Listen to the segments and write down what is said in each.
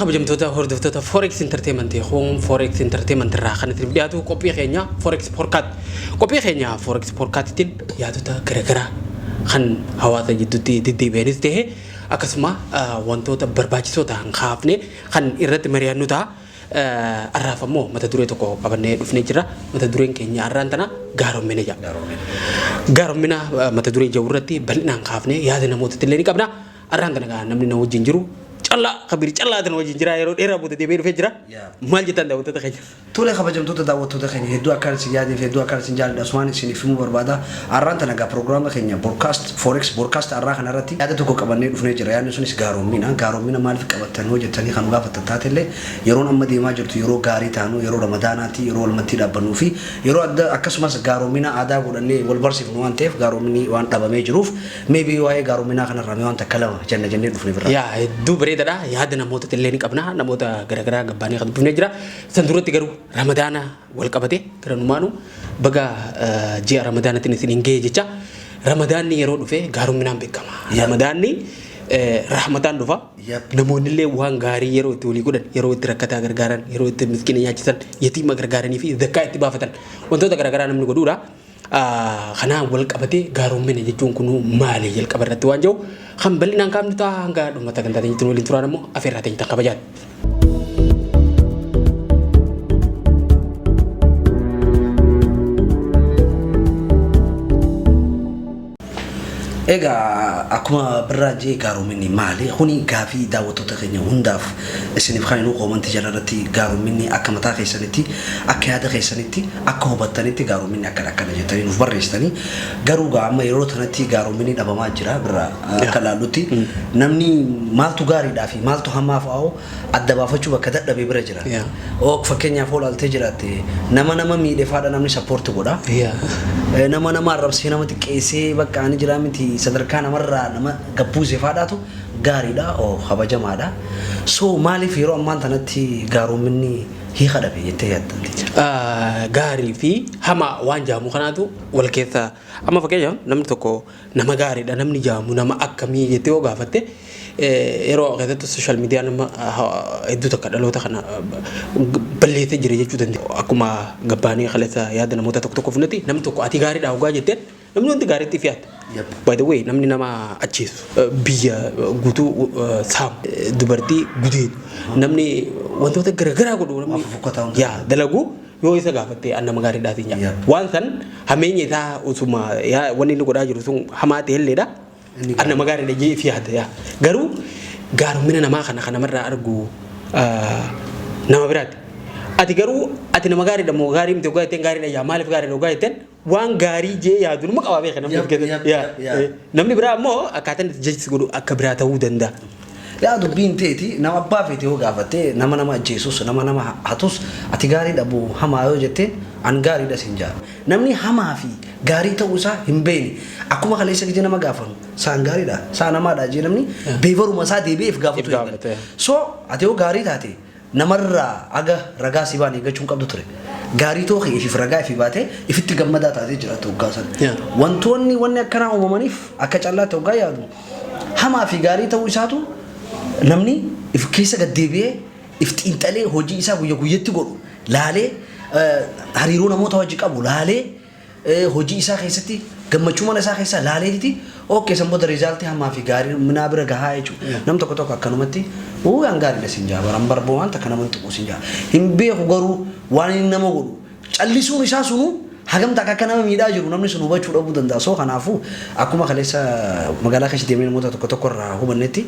Kabajamtoota hordoftoota Forex Entertainment, Home Forex Entertainment irraa kan isiniif dhiyaatu qophii keenya Forex Podcast. Qophii keenya Forex Podcasttiin yaadota garaagaraa kan hawaasa jidduutti deddeebi'anis ta'e akkasuma wantoota barbaachisoo ta'an kaafne kan irratti mari'annu ta'a. Har'aaf ammoo mata duree tokko qabannee dhufnee jirra. Mata dureen keenya har'aan tana gaaromina jedha. Gaaromina mata duree jedhu irratti bal'inaan kaafnee yaada namootatti illee ni qabna. Har'aan tana gaa namni na wajjin jiru Callaa Kabiir Callaa tana wajjin jira, yeroo dheeraa booda deebi'ee dhufee jira. Maal jettan daawwattoota keenya? Tole, kabajamtoota daawwattoota keenya, hedduu akkaan isin yaadee fi hedduu akkaan isin jaalladha asumaan isiniif himuu barbaada. Har'aan tana egaa piroogiraama keenya broadcast Forex broadcast har'aa kanarratti yaada tokko qabannee dhufnee jira. Yaadni sunis gaaroommina. Gaaroommina maaliif qabattan hoo jettanii kan nu gaafattan taatellee, yeroon amma deemaa jirtu yeroo gaarii taanu, yeroo Ramadaanaati, yeroo walumatti dhaabbannuu fi yeroo adda akkasumas gaaroommina aadaa godhannee wal barsiifnu waan ta'eef, gaaroominni waan dhabamee jiruuf, maybe waa'ee gaaroominaa kanarraa mee waan takka lama jenna jennee dhufne birraa. Yaa, hedduu bareedaadha. Yaada namoota illee ni qabna. Namoota garaagaraa gabbaanii kan dubbifnee jira. San duratti garuu Ramadaana wal qabate garanumaanu baga ji'a Ramadaanatiin isin hin ga'e jecha. Ramadaanni yeroo dhufe gaarumminaan beekama. Ramadaanni rahmataan dhufa. Namoonni illee waan gaarii yeroo itti walii godhan, yeroo itti rakkataa gargaaran, yeroo itti miskiina nyaachisan, yatiima gargaaranii fi zakkaa itti baafatan, wantoota garaagaraa namni godhuudha. Kanaan wal qabatee gaaroommina jechuun kun maali jalqaba irratti waan jiru kan bal'inaan kaafnu ta'a. Hanga dhuma sagantaa teenyatti waliin turaan ammoo afeerraa teenya tan kabajaati. Egaa akkuma birraa jee, gaaroominni maali? Kuni gaafii daawwattoota keenya hundaaf isiniif kan inni koomantii jala irratti gaaroominni akka mataa keessanitti, akka yaada keessanitti, akka hubattanitti gaaroominni akkana akkana jettanii nuuf barreessitanii. Garuu gaa amma yeroo tanatti gaaroominni dhabamaa jira birraa. Akka laallutti namni maaltu gaariidhaa fi maaltu hamaa fa'aa adda baafachuu bakka dadhabe bira jira. Oo, fakkeenyaaf yoo ilaaltee jiraatte, nama nama miidhe faadha namni support godha. Nama nama arrabsee, nama xiqqeessee, bakka ani jiraa miti sadarkaa namarraa nama gabbuuse faadhaatu gaariidha, oo kabajamaadha. So maaliif yeroo ammaan tanatti gaaroominni hiika dhabe jettee yaadda? Gaarii fi hamaa waan jaamu kanaatu wal keessa. Amma fakkeenyaaf namni tokko nama gaariidha namni jaamu nama akkamii jettee yoo gaafatte, yeroo keessattuu social media nama hedduu takka dhaloota kana balleessee jira jechuu dandeenya. Akkuma gabbaanii kaleessa yaada namoota tokko tokko fudhate, namni tokko ati gaariidha hoggaa jetteen namni wanti gaariitti fiyaata. By the way, namni nama ajjeesu, biyya guutuu saamu, dubartii gudeedu, namni wantoota garaagaraa godhu, namni fufukkataa hunda. Yaa dalagu yoo isa gaafatte, an nama gaariidhaatiin jaa. Waan san hameenya isaa osuma yaa wanni inni godhaa jiru sun hamaa ta'e illeedha. Inni An nama gaariidha jee fi yaada yaa. Garuu gaarumina namaa kana kan namarraa argu nama biraati. Ati garuu ati nama gaariidha moo gaarii miti hoggaa jetteen, gaariidha yaa, maaliif gaariidha hoggaa jetteen, waan gaarii jee yaadu numa qabaa beeka namni of keessatti. Yaa. Namni biraa ammoo akkaataan itti jechis godhu akka biraa ta'uu danda'a. Yaa, dubbiin teeti nama abbaa feete yoo gaafatte, nama nama ajjeesus, nama nama hatus, ati gaariidha moo hamaa yoo jetteen, an gaariidha siin jaa. Namni hamaa fi gaarii ta'uu isaa hin beekne, akkuma kaleessa gije nama gaafanu, saan gaariidha saa namaadha jee, namni beevaruma isaa deebi'eef gaafatu If gaafate. eegale. So ati yoo gaarii taate namarraa aga ragaa si baan eeggachuu hin qabdu ture. Gaarii ta'uu kee ifiif ragaa ifii baatee ifitti gammadaa taatee jiraatu hoggaa sana. Wantoonni wanni akkanaa uumamaniif, akka callaatti hoggaa yaadu, hamaa fi gaarii ta'uu isaatu namni if keessa gad deebi'ee if xiinxalee, hojii isaa guyya guyyatti godhu laalee, hariiroo namoota wajji qabu laalee, hojii isaa keessatti gammachuu mana isaa keessaa laaleetiti, okay, san booda result hamaa fi gaarii minaa bira gahaa jechuudha. Nam tokko tokko akkanumatti uu an gaariidha sin jaa, baran barboo waan takka nama hin tuqu sin jaa. Hin beeku, garuu waan inni nama godhu callisuun isaa sunuu hagam takka akka nama miidhaa jiru namni sun hubachuu dhabuu danda'a. So kanaafuu akkuma kaleessa magaalaa keessa deemnee namoota tokko tokko irraa hubannetti,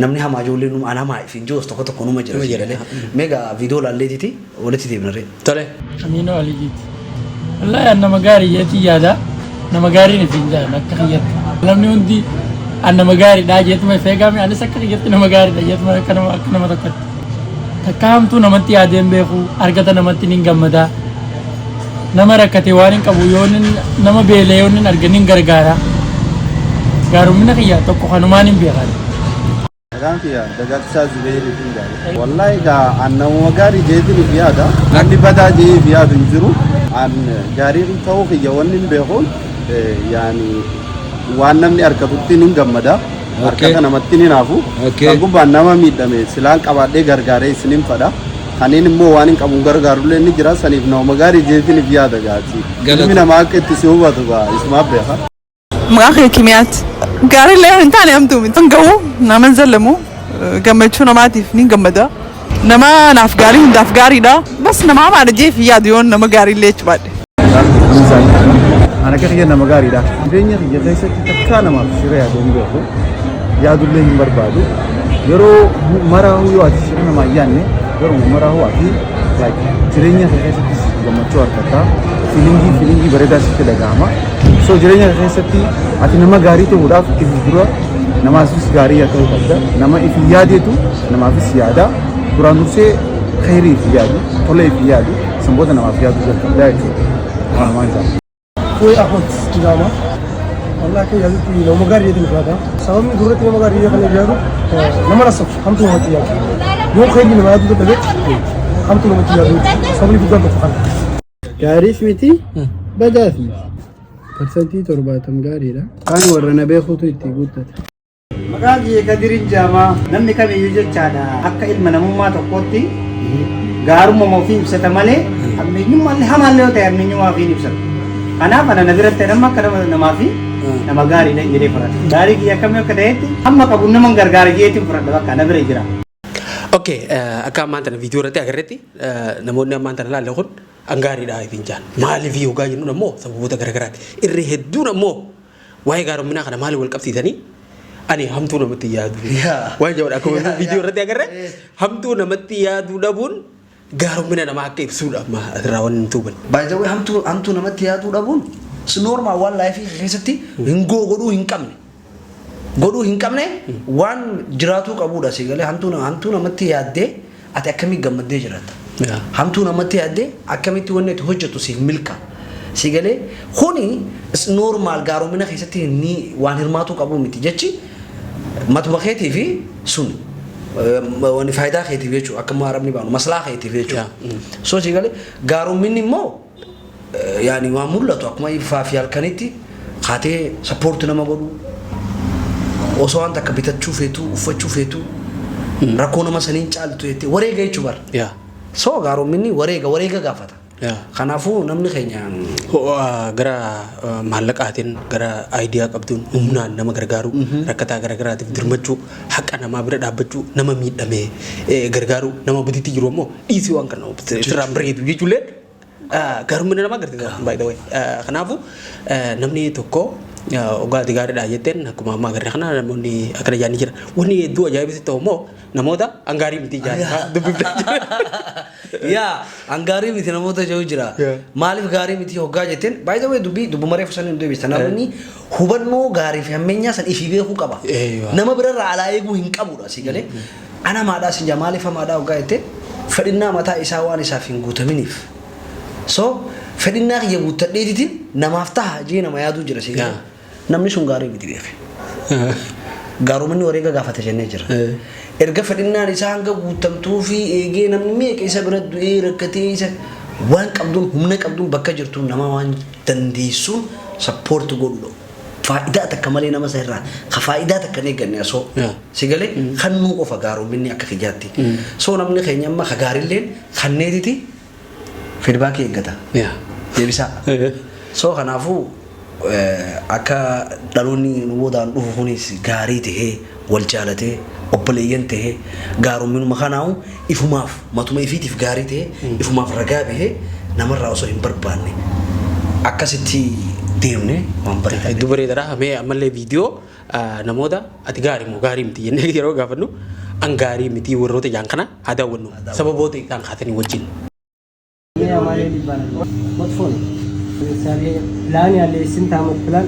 namni hamaa ijoollee numa an hamaa ifin jirus tokko tokko numa jira. Numa jira. Meegaa viidiyoo laalleetiti walitti deemna ree. Tole. Amiinoo Aliyyiiti. Wallaahi an nama gaarii jeetii yaada. Nama gaariin ifiin jedhan akka kiyyatti. Namni hundi an nama gaariidha jeetuma if eegame, anis akka kiyyatti nama gaariidha jeetuma akka nama tokkotti. Takka hamtuu namatti yaadee hin beeku, argata namatti ni gammada. Nama rakkate waan hin qabu yoo nama beelee yoo inni arge ni gargaara. Gaarumina kiyya tokko kanumaan hin beekan. Maqaan kiyya Dagaagsaa Zubeeyriitiin jedhama. Wallaahi egaa an namuma gaarii jeetiin if yaada. Namni badaa jee if yaadu hin jiru. An gaarii ta'uu kiyya wanni hin beekuun, yaani waan namni argatutti hin gammada. Harkata namatti ni naafu. Kan gubbaan nama miidhame silaan qabaadhee gargaaree isinin fadha. Kanneen immoo waan hin qabuun gargaarullee ni jira. Saniif nama gaarii jeetiniif yaada gaati. Ilmi namaa akka itti si hubatu gaa isumaaf beeka. Maqaan kiyya Kimiyaati. Gaariillee hin taane hamtuu miti. Hin gahu nama hin zallamu gammachuu namaatiif ni gammada. Nama naaf gaarii hundaaf gaariidha. Bas nama hamaadha jee fi yaadu yoon nama gaariillee jechuu baadhe. Ana akka kiyya nama gaariidha. Jireenya kiyya keessatti takkaa namaaf shira yaaduu hin beeku. Yaadullee hin barbaadu. Yeroo maraahuu yoo ati shira namaa hin yaadne yeroo maraahuu ati like jireenya kee keessattis gammachuu argatta. Feeling bareedaa sitti dhaga'ama. So jireenya kee keessatti ati nama gaarii ta'uudhaaf if dura namaafis gaarii ta'uu qabda. Nama if yaadeetu namaafis yaada. Duraan dursee khayrii if yaadu, tola if yaadu, sanboota namaaf yaaduu jalqabdaa jechuudha. Walumaan isaa. Fu'ee Ahmad jedhama. Wallahi akka yaadutti nama gaarii jedhanii fudhata. Sababni duratti nama gaarii kan yaadu nama rasafu hamtuu namatti yaadu. Yoo khayrii nama yaaduu dadhabe hamtuu namatti yaadu. Sababni guddaan tokko kana. Gaariis miti, badaas miti. 70% gaariidha. Kaan warra na beekutu itti guuttata. Maqaan kiyya Kadirin Jaamaa. Namni kamiyyuu jechaadha akka ilma namummaa tokkootti gaarummaa ofii ibsata malee hammeenyummaallee hamaallee yoo ta'e hammeenyummaa ofii hin ibsatu. Kanaaf ana na biratti nama akka nama namaa fi nama gaariidha jedhee fudhata. Gaarii kiyya akkamii akka ta'etti hamma qabu nama gargaara jeetiin fudhadha bakka na bira jira. Okay, akka ammaan tana viidiyoo irratti agarretti namoonni ammaan tana laalle kun an gaariidha ittiin jaan. Maaliif yoogaa jennuun ammoo sababoota garagaraati. Irri hedduun ammoo waa'ee gaaromminaa kana maaliif wal qabsiisanii ani hamtuu namatti yaadu. Waan jedhu akkuma viidiyoo irratti agarre hamtuu namatti yaaduu dhabuun gaarommina namaa akka ibsuudha amma asirraa wanni nuti hubanne. By the way, hamtuu namatti yaaduu dhabuun normal waan life keessatti hin godhuu hin qabne. Godhuu hin qabne waan jiraatuu qabudha si galee hamtuu namatti yaaddee ati akkamii gammaddee jiraatta? Hamtuu namatti yaaddee akkamitti wanni ati hojjettu siif milka? Si galee kuni normal gaaromina keessatti ni waan hirmaatuu qabu miti jechi matuma keetii fi sun wani faayidaa keetiif jechuudha, akka arabni baanu maslaa keetiif jechuudha. So si galee gaarominni immoo yaani waan mul'atu akkuma ifaa fi halkanitti kaatee support nama godhu, osoo waan takka bitachuu feetu, uffachuu feetu, rakkoo nama saniin caaltu jettee wareega jechuu bara. So gaarominni wareega gaafata. Kanaafuu namni keenya Gara maallaqaatiin, gara idea qabduun, humnaan nama gargaaru, rakkataa garagaraatiif dirmachuu, haqa namaa bira dhaabbachuu, nama miidhame gargaaru, nama butiitti jiru ammoo dhiisii waan kana sirraan bareedu jechuullee gaarummaa nama agarsiisa, by the way. Kanaafuu namni tokko dhugaatii gaariidha jetteen akkuma ammaa agarre kana namoonni akkana jaanii jira. Wanni hedduu ajaa'ibsiisu ta'u immoo namoota hangaarii miti jaanii dubbifnee jira. Yaa hangaarii miti namoota jiru jira. Maaliif gaarii miti hoggaa jetteen, by the way, dubbii dubbu mareef san hin deebista. Namni hubannoo gaarii fi hammeenyaa san ifii beekuu qaba. Nama birarraa alaa eeguu hin qabudha si galee. Ana maadhaa sin jaa, maaliif hamaadhaa hoggaa jettee, fedhinnaa mataa isaa waan isaaf hin guutaminiif. So fedhinnaa kiyya guuttadheetitiin namaaf taha jee nama yaaduu jira si galee. Namni sun gaarii miti beeke. Gaaruminni wareega gaafate jennee jira. Erga fedhinnaan isaa hanga guutamtuu fi eegee namni meeqa isa bira du'ee rakkatee isa waan qabduun, humna qabduun, bakka jirtuun nama waan dandeessuun support godhudha. Faayidaa takka malee nama isa irraa ka faayidaa takka hin eegganne asoo. Si galee kannuu qofa gaaruminni akka kiyyaatti. So namni keenya amma ka gaarilleen kanneetiti feedback eeggata. Deebisaa. So kanaafuu akka dhaloonni nu boodaan dhufu kunis gaarii tahee, wal jaalatee, obboleeyyan tahee, gaarumminuma kanaahu ifumaaf matuma ifiitiif gaarii tahee, ifumaaf ragaa bahee, namarraa osoo hin barbaanne akkasitti deemne waan bareedaa. Hedduu bareedaadha. Mee ammallee viidiyoo namoota ati gaarii moo gaarii miti jennee yeroo gaafannu an gaarii miti warroota jaan kana haa daawwannu sababoota isaan kaasanii wajjin. አማኑኤል ይባላል። መጥፎ ነው። ለምሳሌ ፕላን ያለ የስንት ዓመት ፕላን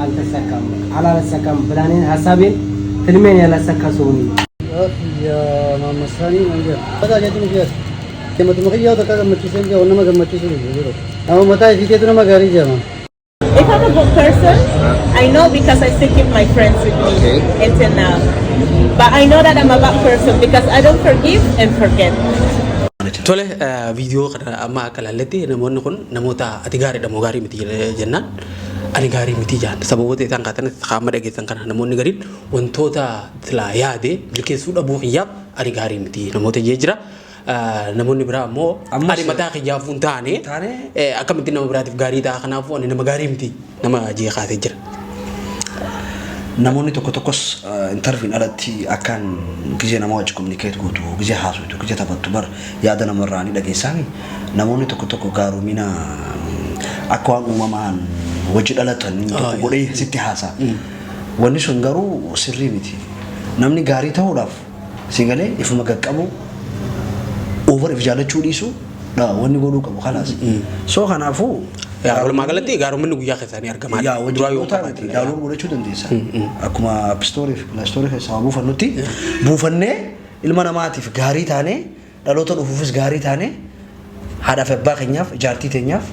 አልተሳካም፣ አላሳካም። ፕላኔን፣ ሀሳቤን፣ ህልሜን ያላሳካ ሰው ነኝ። Maammassaanii maal jedha? Jechuun kiyyaas. Matuma kiyyaa takka gammachiisee jira, nama gammachiisuu jiru. Nama mataa isiiteetu nama gaarii jedhama. If I'm a good person, I know because I still keep my friends with me until now. But I know that I'm a bad person because I don't forgive and forget. Tole, viidiyoo kana amma akka ilaalletti namoonni kun namoota ati gaariidha moo gaarii miti jennaan Ani gaarii miti jaan sababoota isaan kaatanis qaama dhageessan kana namoonni gariin wantoota silaa yaade milkeessuu dhabuu kiyyaaf ani gaarii miti namoota jee jira. Namoonni biraa ammoo ani mataa kiyyaafuu hin taane akkamitti nama biraatiif gaarii ta'a, kanaafuu ani nama gaarii miti nama jee kaasee jira. Namoonni tokko tokkos interviewn alatti akkaan gizee nama wajji communicate gootu, gizee haasoftu, gizee taphattu bar yaada namarraa ni dhageessaami. Namoonni tokko tokko gaaromina akka waan uumamaan wajji dhalatan tokko godhee sitti haasa'a. Wanni sun garuu sirrii miti. Namni gaarii ta'uudhaaf si galee ifuma qaqqabu, over if jaalachuu dhiisu dha wanni godhuu qabu kalaas. So kanaafuu Walumaa galatti gaarominni guyyaa keessaa ni argama. Yaa wajji miti download godhachuu dandeessa. Akkuma App Store fi Play Store keessaa buufannutti buufannee ilma namaatiif gaarii taanee, dhaloota dhufuufis gaarii taanee, haadhaaf abbaa keenyaaf, jaartii teenyaaf,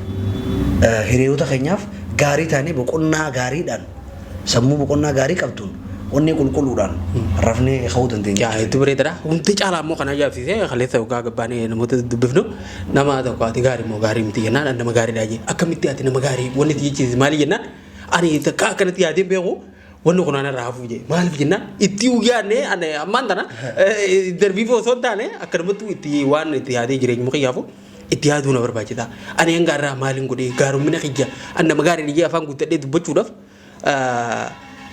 hiriyoota keenyaaf gaarii taanee, boqonnaa gaariidhaan, sammuu boqonnaa gaarii qabduun, onnee qulqulluudhaan rafnee ka'uu dandeenya. Yaa, hedduu bareedaadha. Wanti caalaa immoo kan ajaa'ibsiisee kaleessa yookaan gabbaanee namoota dubbifnu nama tokko ati gaarii moo gaarii miti jennaan, ani nama gaariidha jee. Akkamitti ati nama gaarii wanni itti jechiise maali jennaan, ani takka akkanatti yaadeen beeku, wanni kun anarraa hafuu jee. Maaliif jennaan, itti yaadne ani ammaan tana darbiif osoo hin taane akkanumatti itti waan itti yaadee jireenyuma kiyyaafu itti yaaduu na barbaachisa. Ani hanga irraa maaliin godhee gaarumina kiyya ani nama gaarii jee afaan guuttadhee dubbachuudhaaf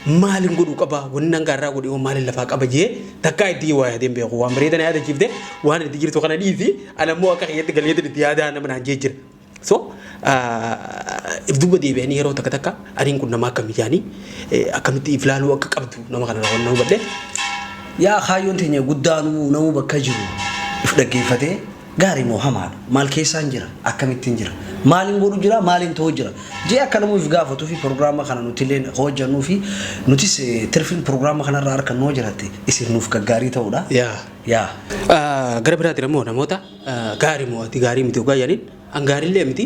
maaliin godhuu qaba, wanni hanga irraa godhee hoo maaliin lafaa qaba jee takkaa itti waa yaadeen beeku. Waan bareedan yaadachiifte, waan itti jirtu kana dhiisi, ani ammoo akka kiyyatti galeetiin itti yaadaa nama naan jee jira. So if duuba deebi'anii yeroo takka takka aniin kun nama akkamii jaanii akkamitti if laaluu akka qabdu nama kana waan hubadhe. Yaa, kaayyoon teenya guddaanuu namuu bakka jiru if dhaggeeffatee gaarii moo hamaadha, maal keessaan jira, akkamittiin jira, maaliin godhu jira, maaliin ta'uu jira jee akka namuu if gaafatuu fi proogiraama kana nuti illee hojjannuu fi nutis tirfiin proogiraama kanarraa harka nuu jiratte isin nuuf gaggaarii ta'uudha. Yaa. Yaa. Gara biraatiin ammoo namoota gaarii moo ati gaarii miti dhugaa jedhaniin, an gaariillee miti,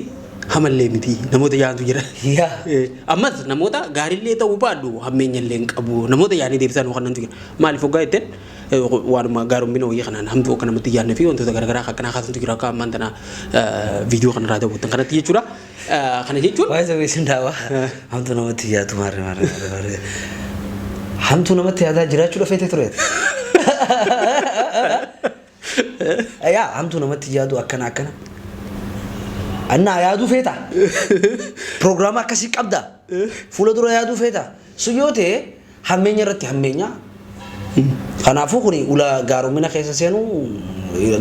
hamallee miti namoota yaantu jira. Ammas namoota gaariillee ta'uu baadhu hammeenyallee hin qabu namoota yaanii deebisan waan jira. Maaliif hoggaa jetteen, waanuma gaarummaa wayii kanaan hamtuu akka namatti yaadne fi wantoota garaagaraa akkanaa kaasantu jira akka ammaan tana viidiyoo kanarraa daawwattan kanatti jechuudha. Kana jechuun. Waa'ee sabii sin daawwa. Hamtuu namatti yaadu maarree maarree maarree maarree. Hamtuu namatti yaadaa jiraachuu dhafeete ture. Yaa, hamtuu namatti yaadu akkana akkana. Annaa yaaduu feeta. Proogiraama akkasii qabda. Fuula dura yaaduu feeta. Sun yoo ta'e hammeenya irratti hammeenya. Kanaafuu kuni ula gaaromina keessa seenuu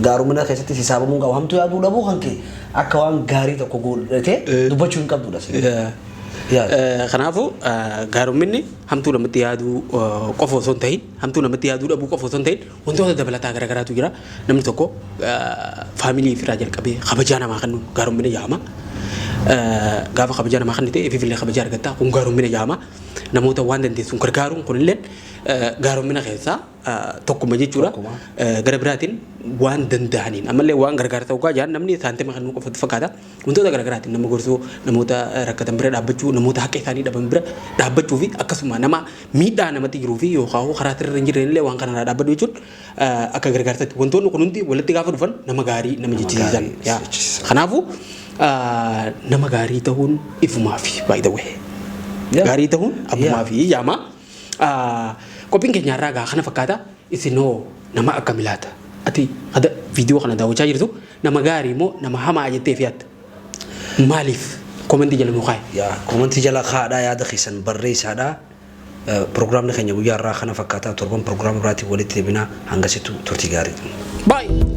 gaaromina keessatti hisaabamuu qabu. Hamtuu yaaduu dhabuu kan kee akka waan gaarii tokko godhatee dubbachuu hin qabdudha. Kanaafuu gaaromminni hamtuu namatti yaaduu qofa osoo hin ta'in, hamtuu namatti yaaduu dhabuu qofa osoo hin ta'in, wantoota dabalataa garaagaraatu jira. Namni tokko family ofirraa jalqabee kabajaa namaa kennu gaarommina yaama. Gaafa kabajaa namaa kennite ifiifillee kabajaa argatta, kun gaarommina yaama. Namoota waan dandeessuun gargaaruun kunillee gaarommina keessaa tokkuma jechuudha. Gara biraatiin waan danda'aniin ammallee waan gargaarsa dhugaa jaan namni saantima kennuu qofatu fakkaata. Wantoota garaagaraatiin nama gorsuu, namoota rakkatan bira dhaabbachuu, namoota haqa isaanii dhaban bira dhaabbachuu fi akkasuma nama miidhaa namatti jiruu fi yookaan karaa sirrii hin jirre illee waan kanarraa dhaabbachuu jechuun akka gargaarsaatti. Wantoonni kun hundi walitti gaafa dhufan nama gaarii nama jechisiisan. Kanaafuu nama gaarii ta'uun ifumaafi, by the way. Gaarii ta'uun abbumaafi yaama. Qophiin keenya har'aa gaa kana fakkaata. Isinoo nama akkami laata? Ati viidiyoo kana daawwachaa jirtu nama gaarii moo nama hamaa jettee fi'atta? Maaliif? Koomentii jala nuu kaa'i. Yaa, koomentii jala kaa'adhaa, yaada keessan barreessaadhaa. Proogiraamni keenya guyyaa har'aa kana fakkaata. Torban proogiraama biraatiin walitti deebinaa, hangasittuu turtii gaarii. Bye!